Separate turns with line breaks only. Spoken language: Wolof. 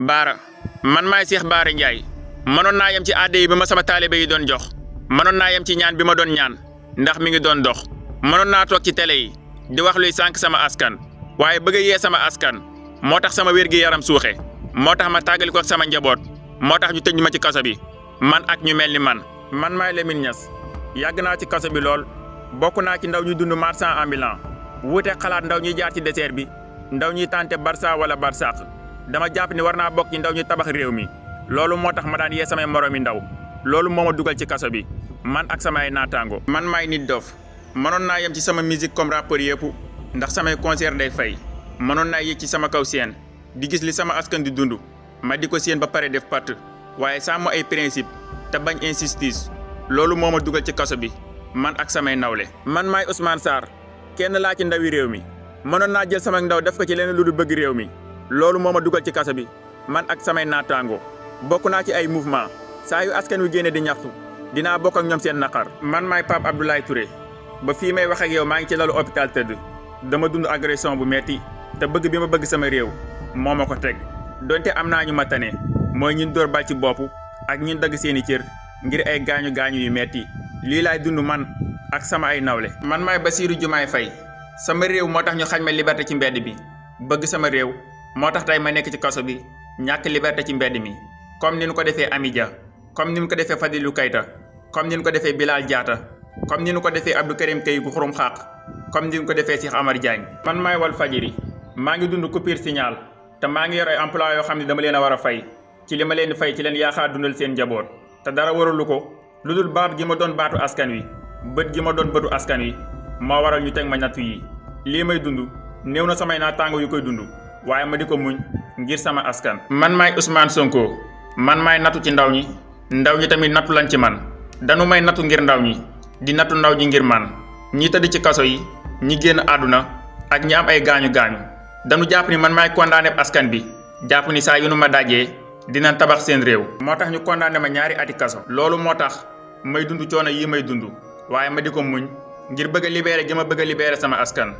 Baara man maay Cheikh Bara Ndiaye mënoon naa yem ci àdde yi bi ma sama taalibe yi doon jox mënoon naa yem ci ñaan bi ma doon ñaan ndax mi ngi doon dox mënoon naa toog ci télé yi di wax luy sànq sama askan waaye bëgg a yee sama askan moo tax sama wér-gi-yaram suuxe moo tax ma tàggali ko ak sama njaboot moo tax ñu tëj ma ci kaso bi man ak ñu mel ni man maay Lamine Niass yàgg naa ci kaso bi lool bokk naa ci ndaw ñuy dund marchand ambulant wuute xalaat ndaw ñuy jaar ci désert bi ndaw ñuy tànte Barça wala Barsaq dama jàpp ni war naa bokk ci ndaw ñu tabax réew mi loolu moo tax ma daan yee samay moroomi ndaw loolu moo ma dugal ci kaso bi man ak samay naataango. man maay Nit Dof mënoon naa yem ci sama musique comme rappeur yëpp ndax samay concert day fay mënoon naa yéeg ci sama kaw seen di gis li sama askan di dund ma di ko seen ba pare def patt waaye sàmm ay principe te bañ insistance loolu moo ma dugal ci kaso bi man ak samay nawle. man maay Ousmane Sarr kenn laa ci ndawi réew mi mënoon naa jël sama ndaw def ko ci leneen lu dul bëgg réew mi loolu moo ma dugal ci kaso bi man ak samay naataango bokk naa ci ay mouvement saa yu askan wi génne di ñaxtu dinaa bokk ak ñoom seen naqar. man maay Pape Abdoulaye Touré ba fii may wax ak yow maa ngi ci lalu hôpital tëdd dama dund agression bu metti te bëgg bi ma bëgg sama réew moo ma ko teg donte am naa ñu ma tane mooy ñun dóor bal ci bopp ak ñun dagg seeni cër ngir ay gaañu yu metti lii laay dund man ak sama ay nawle. man maay Bassirou Diomaye Faye sama réew moo tax ñu xañ ma liberté ci mbedd bi bëgg sama réew moo tax tey ma nekk ci kaso bi ñàkk liberté ci mbedd mi comme ni ñu ko defee Amidia comme ni ñu ko defee Fadilou Keita comme ni ñu ko defee Bilal Diatta comme ni ñu ko defee Abdou Karim Gueye gu xurum xaq comme ni ñu ko defee Cheikh Amar Diagne. man maay Walfadjri maa ngi dund coupure signal te maa ngi yor ay emploi yoo xam ne dama leen a war a fay ci li ma leen di fay ci leen yaakaar dundal seen njaboot te dara waralu ko lu dul baat gi ma doon baatu askan wi bët gi ma doon bëtu askan wi moo waral ñu teg ma nattu yi lii may dund néew na samay naataango yu koy dund waaye ma di ko muñ ngir sama askan. man maay Ousmane Sonko man maay nattu ci ndaw ñi tamit nattu lañ ci man danu may nattu ngir ndaw ñi di nattu ndaw ñi ngir man ñi tëdd ci kaso yi ñi génn àdduna ak ñi am ay gaañu dañu jàpp ni man maay condamné askan bi jàpp ni saa yu nu ma dajee dinañ tabax seen réew moo tax ñu condamné ma 2 ati kaso. loolu moo tax may dund coono yi may dund waaye ma di ko muñ ngir bëgg a libéré gi ma bëgg a libéré sama askan.